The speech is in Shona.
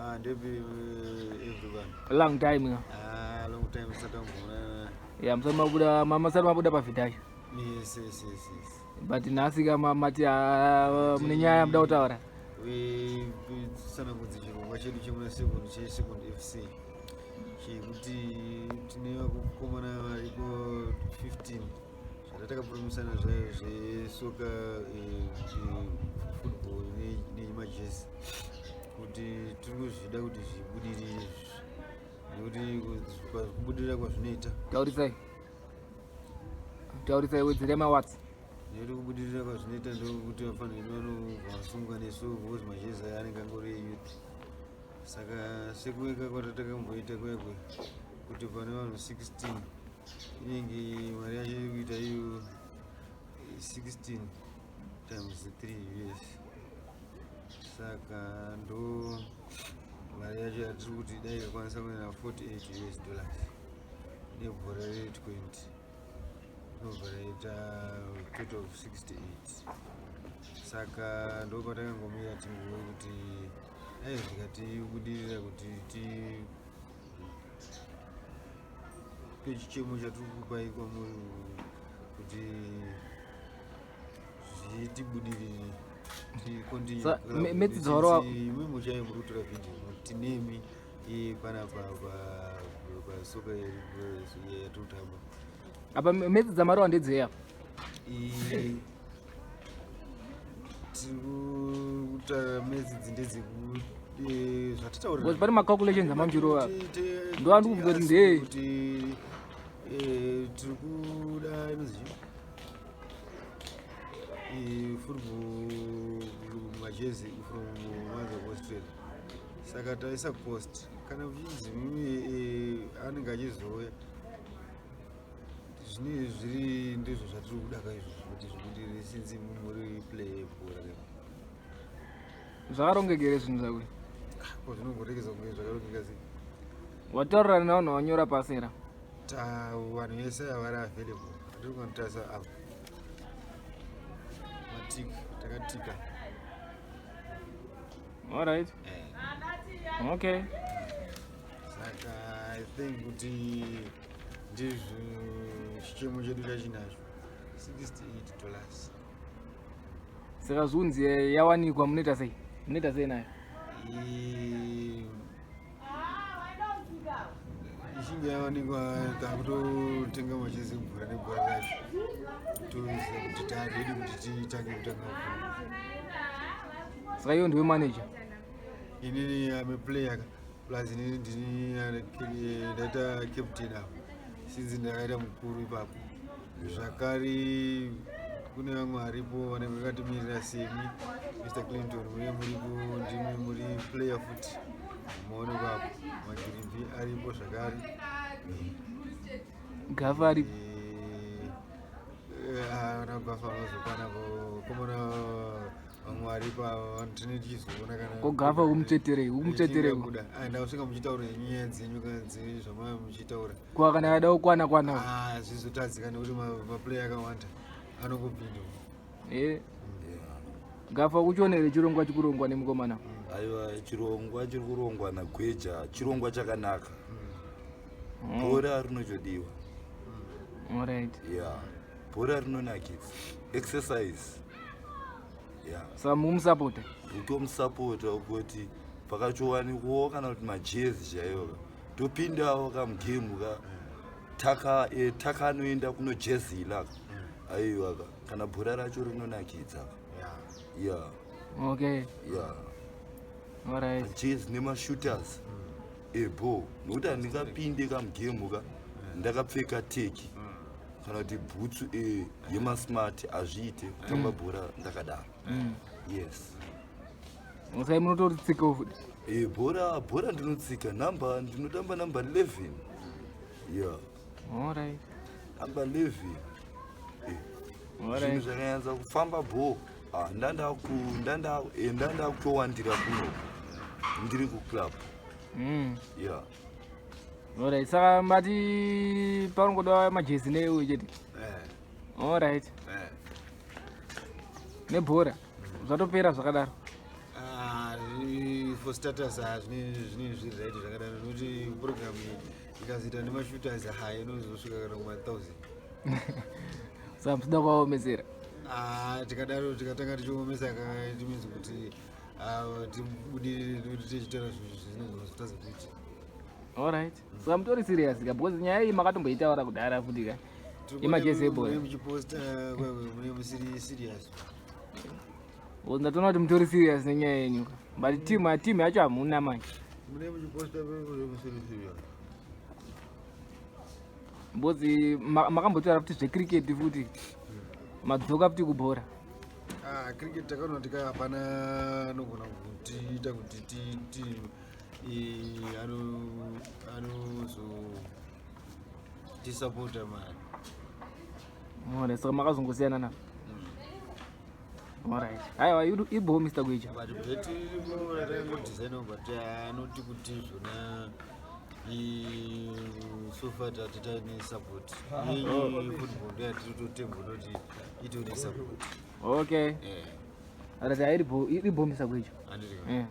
Ah, ndepi everyone. Long time ka. Ah, long time satamboonana. Yeah, musati mabuda masati mabuda pavhidhacho. Yes. But nhasi ka mati ah, mune nyaya muda kutaura. We tsanangudza chirongwa chedu chemuna second chesecond FC chekuti tine vakomana variko 15 zvatakapromisana zvayo zvesoka football nemajezi kuti tiri kuzvida kuti zvibudirire nekuti kubudirira kwazvinoita. Taurisai, taurisai, wedzere mawatsi. Nekuti kubudirira kwazvinoita ndokuti vafanira vedu vanobva vasungwa nesu because majezi aya anenge angori eyouth. Saka sekuweka kwatatakamboita kuya kuya kuti pane vanhu 16 inenge mari yacho iri kuita iyo 16 times 3 US. Saka ndo mari yacho yatiri kuti dai ikakwanisa kuenda 48 US dollars nebhora re20 inobva raita total of 68. Saka ndo patakangomira tinguve kuti dai zvikatibudirira kuti tipe chichemo chatiri kupai kwamuri kuti zvitibudirire. Metsi dzawarova- Imwe muchaiyo muri kutora vhidhiyo tinemi panapa pasoka yatiri kutamba. Apa metsi dzamarova ndedzei apa? Tiri kuta metsi idzi ndedzeku zvatitaura. Because pane macalculations amanjirova. Ndo andiri kubvunza kuti ndei. Kuti tiri kuda inonzi chii? Football majezi from mother of Australia. Saka taisa cost kana uchinzi mimi anenge achizouya zvine zviri ndizvo zvatiri kuda kaizvozvo kuti zvibudirire since muri play yebhora. Zvakarongeka zvinhu zvako? Ko zvinongorekeza kunge zvakarongeka sei? Wataurirana navanhu vanyora pasi here? Ta vanhu vese vari available atiri kunotarisa apa matik takatika. Alright, okay. Saka I think kuti ndizvo chichemo chedu chachinacho, $68. Saka zvunzi yawanikwa, munoita sei? Munoita sei nayo? Ichinge yawanikwa takutotenga majezi ebhora nebhora racho toisa kuti taready kuti titange kutanga bhora. Saka iyo ndiwe manager? Inini am a player ka, plus inini ndini ndaita captain apo since ndakaita mukuru ipapo. Zvakare kune vamwe varipo vanenge vakatimirira semi Mr Clinton mune muripo, ndimi muri player futi maonekwa apo, magirimbi aripo zvakare. Gafa aripo? Ana gafa vanozokwana komona vamwe varipo ava tine tichizoona kana. Ko gafa umutsveterei, umutsveterei? Kuda ndasvika muchitaura nyaya dzenyu kana zvamava muchitaura. Kwa kana ada kukwana kwana? Ah, zvizotadzika nekuti maplayer akawanda anongopinda. Gafa, kuchionere chirongwa chikurongwa nemukomana? Aiwa, chirongwa chiri kurongwa nagweja chirongwa chakanaka. Bhora rinotodiwa. Ya, bhora rinonakidza, exercise ya. Saka mumusapota? Kutomusapota kuti pakachowanikwawo kana kuti majezi chaiwo topindawo kamugemu ka taka taka anoenda kunojezila. Aiwa ka, kana bhora racho rinonakidza ya. Ya. Majezi nemashooters ebo, nokuti handingapinde kamugemu ka ndakapfeka teki kana kuti bhutsu yemasmart, hazviite kutamba bhora ndakadaro. Yes. Saka munotoritsikawo futi? Bhora, bhora ndinotsika namba, ndinotamba namba 11 ya. Namba 11. Zvinhu zvakanyatsa kufamba bho. Ah, ndanda kutowandira kuno ndiri kuclub. Ya. Alright, saka mati paunongoda majezi neuyu chete? Alright, nebhora zvatopera zvakadaro. Ah, For starters, ah, zvinenge zviri right zvakadaro, nokuti program iyi ikazoita nemashooters, ha, inozosvika kana kuma1000. Saka musida kuvaomesera? Ah, tikadaro tikatanga tichiomesa it means kuti, ah, tibudirire, nokuti tichitaura zvinhu zvinogona kutadza kuita. Alright, saka mutori serious ka, because nyaya iyi makatomboitaura kudhara futi ka, yemajezi ebhora. Mune muchiposta, mune musiri serious. Ndatoona kuti mutori serious nenyaya yenyu ka, but team yacho hamuna manje. Mune muchiposta, mune musiri serious. Because makambotaura futi zvecricket, futi madzoka futi kubhora. Ah, cricket takaona kuti hapana anogona kutiita kuti anozotisapota mari. Alright, saka makazongosiyana navo. Alright, aiwa, ibo Mr Gweja. But bet iripo ratangodhisaina, but anoti kuti zvona so far tati taine support. Iyi football ndoyatiri totemba kuti itori support. Okay. Eh. Alright, iribo, iribo, Mr Gweja. Handiti? Yeah.